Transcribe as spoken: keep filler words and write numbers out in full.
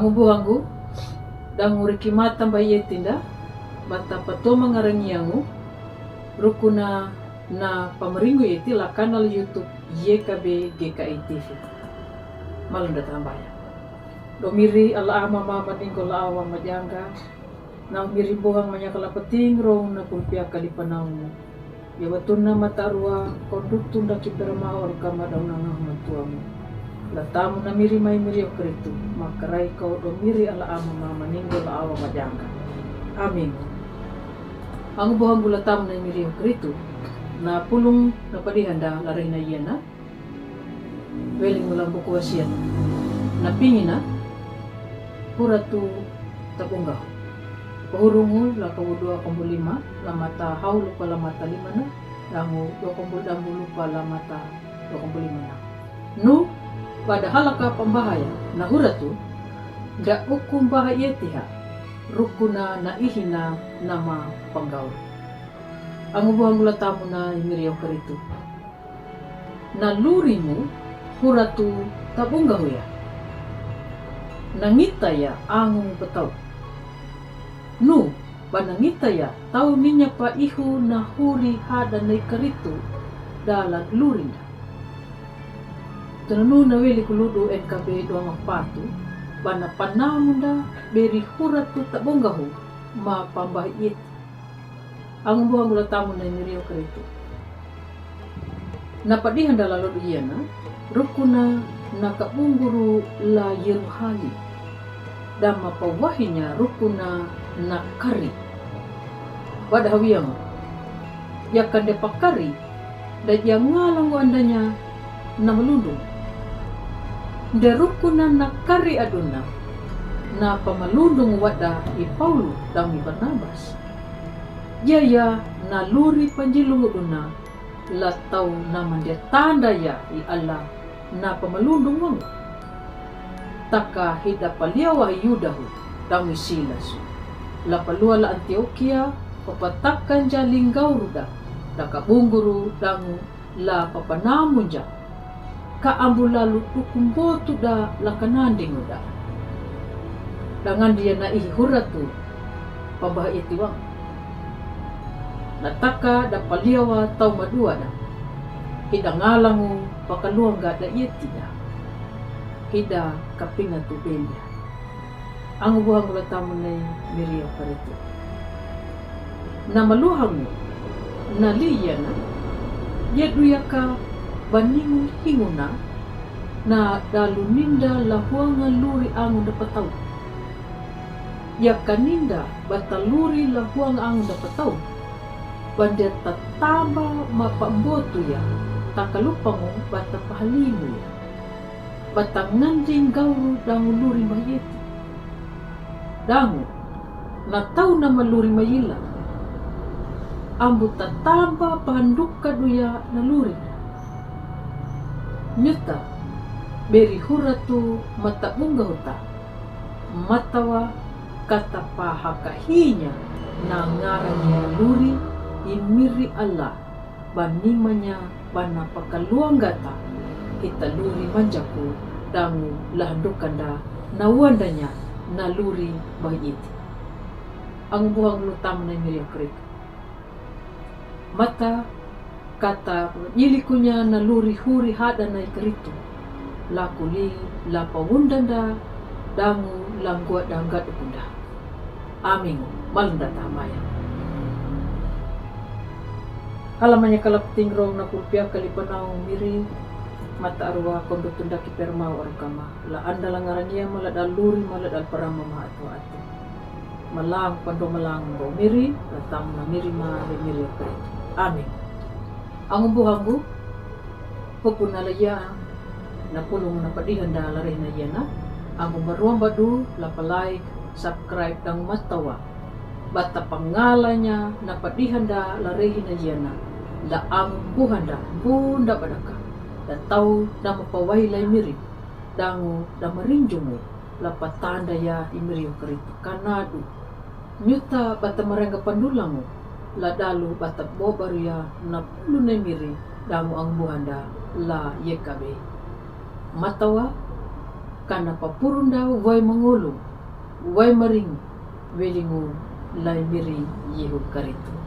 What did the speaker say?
Angu buhangu, dangu riki mata mbahayeti nda, bata patomangarangiangu, rukuna na pamaringu yeti la kanal YouTube Y K B G K I T V. Malanda tambaya. Domiri ala ama mama ningo la awa majanga. Na miri buhang manyakala pating rong na pulpia kali panaungu. Ya watuna mata rua, konduk tunda kiperma or kama dauna ngah matuamu. Latamu na miri mai miri okritu, makarai kau do miri ala ama mama ningo la awa majanga. Amin. Angu buhang gula tamu na miri okritu, na pulung na padihanda larina yana. Weli ngula buku wasiat. Na pingina, huratu tabunga. Pahurungu la kawudua kombulima, la mata haulupa la mata limana, dangu dua kombul dambu lupa la mata dua kombulima na. Nu, pada halaka pambahaya, na huratu, da ukum bahayetiha, rukuna na ihina nama panggaul. Angu buhang gula tamu na imiri okritu. Na lurimu huratu tabunga huya. Nangita ya angu patau. Nu, ba nangita ya tau ninya pa ihu na huri hada nei karitu dala lurinda. Tunanu na weli kuludu N K B dua mapatu, ba na panamunda beri huratu tabunga hu ma pambah it. Angu buhang gula tamu na imiri okritu. Na padihanda lalo duyana, rukuna na kabunguru la yeruhali. Dama pawahinya rukuna na kari. Wada hawiamu. Ya kande pakari, da ya ngalangu andanya na malundung. De rukuna na kari aduna, na pamalundung wada i Paulu dami Barnabas. Yaya na luri panjilungu duna, la tau na mandia tanda ya i Allah na pamalundung wangu. Taka hida paliawa i Yudahu, dangu i Silasu. La palua la Antiokia, papatakan ja linggauru da, da kabunguru dangu la papanamunja, ka ambu lalu tukumbotu da la kanandingu da. Dangandia na ihi huratu, pabah itiwang. Na taka da paliawa tau madua da. Hida ngalangu pakaluangga da ieti da. Hida kapingatu belia. Angu buhang gula tamu nei miri okritu. Na maluhangu, na liyana, ya duyaka baningu hinguna, na dalu ninda lahuanga luri angu da patau. Ya kaninda bata luri lahuanga angu da patau. Bandia tataba ma pambotu ya, takalupangu bata pahalimu ya. Bata nganding gauru dangu luri mayeti. Dangu, na tau na maluri mayila. Ambu tataba panduka duya na luri. Nyuta, beri huratu mata bunga huta. Matawa kata pahakahinya na ngaranya luri imiri Allah. Banimanya bana pakaluanggata, hita luri manjaku dangu lahandukanda na uandanya na luri bahi iti. Angu buhang lutam na imiri okritu. Mata kata ilikunya na luri huri hada na ikritu. Lakuli la pawundanda dangu langgua dangga dukunda. Amingu, malunda tamaya. Alamanya kalap tingrong na pulpia kali panau miri, mata arua kondo tunda ki permau arukama. La anda la ngarangia mala dal luri mala dal parama ma atu atu. Malang pando malang bo miri, la tamna miri ma le miri. Amin. Angu buhanggu, pupuna la ya, na pulung na padihanda la rehna yana, angu maruang badu la palai, subscribe dang matawa. Bata pangalanya na padihanda la rehna yana, la angu buhanda, bunda badaka, da tau da mapawai lai miri, dangu da marinjungu, la patanda ya imiri ukritu kanadu. Nyuta bata marangga pandulangu, la dalu bata bobaru ya na pulu ne miri, dangu angu buhanda, la yekabe. Matawa, Kana papurunda wai mangulu, wai maring, welingu lai miri Yihu Karitu.